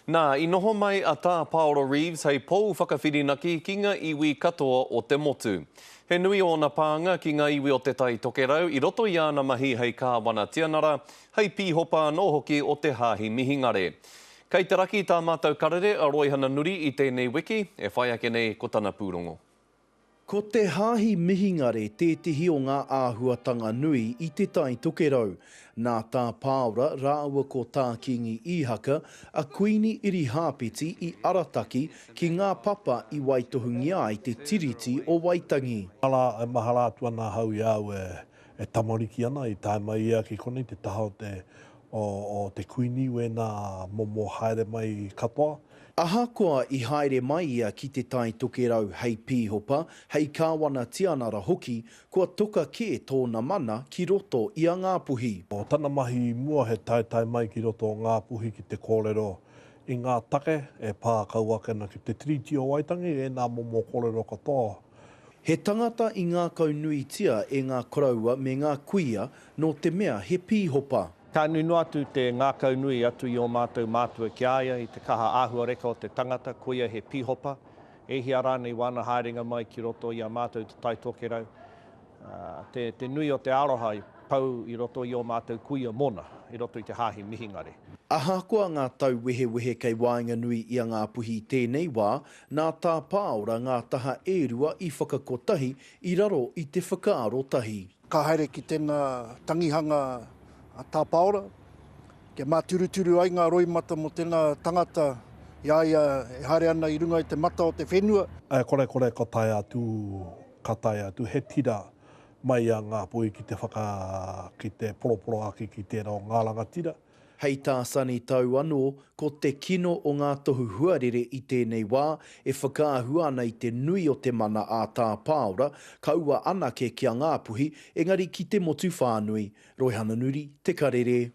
Nā, i noho mai a Tā Paora Reeves hei pou whakawhirinaki ki ngā iwi katoa o te motu. He nui ōna pānga ki ngā iwi o Te Tai Tokerau i roto i āna mahi hei Kāwana-Tianara, hei Pīhopa anō hoki o te Hāhi Mihingare. Kei te raki tā mātou karere a Roihana Nuri i tēnei wiki, e whai ake nei ko tana pūrongo. Ko te Hāhi Mihingare tētehi o ngā āhuatanga nui i Te Tai Tokerau. Nā Tā Pāora rāua ko Tā Kīngi Īhaka a Kuini Irihāpeti i arataki ki ngā papa i waitohungia ai te Tiriti o Waitangi. Arā, e mahara atu ana ahau i a au e tamariki ana, i tae mai ia ki konei te taha o te, o te Kuini wēnā momo haere mai katoa. Ahakoa i haere mai ia ki Te Tai Tokerau hei pīhopa, hei kāwana-tianara hoki, kua toka kē tōna mana ki roto i a Ngāpuhi. Ko tana mahi i mua he taetae mai ki roto o Ngāpuhi ki te kōrero i ngā take e pā kau ake ana ki te Tiriti o Waitangi, ēnā momo kōrero katoa. He tangata i ngākaunuitia e ngā koroua me ngā kuia nō te mea he pīhopa. Ka nui noa atu te ngākaunui atu i ō mātou mātua ki a ia i te kaha āhuareka o te tangata, koia he pīhopa, e hia rānei wāna haerenga mai ki roto i a mātou i Te Tai Tokerau, te, te nui o te aroha i pau i roto i ō mātou kuia mōna i roto i te Hāhi Mihingare. Ahakoa ngā tau wehewehe kei waenganui i a Ngāpuhi i tēnei wā, nā Tā Pāora ngā taha e rua i whakakotahi i raro i te whakaaro tahi. Ka haere ki tena tangihanga a Tā Paora, kia māturuturu ai ngā roimata mō tena tangata i a ia e haere ana i runga i te mata o te whenua. E korekore ka tae atu, ka tae atu he tira mai a Ngāpuhi ki te whaka, ki te poroporoaki ki tērā o ngā rangatira. Hei tā Sonny Tau anō, ko te kino o ngā tohu huarere i tēnei wā e whakaahua ana i te nui o te mana a Tā Pāora, kaua anake ki a Ngāpuhi, engari ki te motu whānui. Roihana Nuri, Te Karere.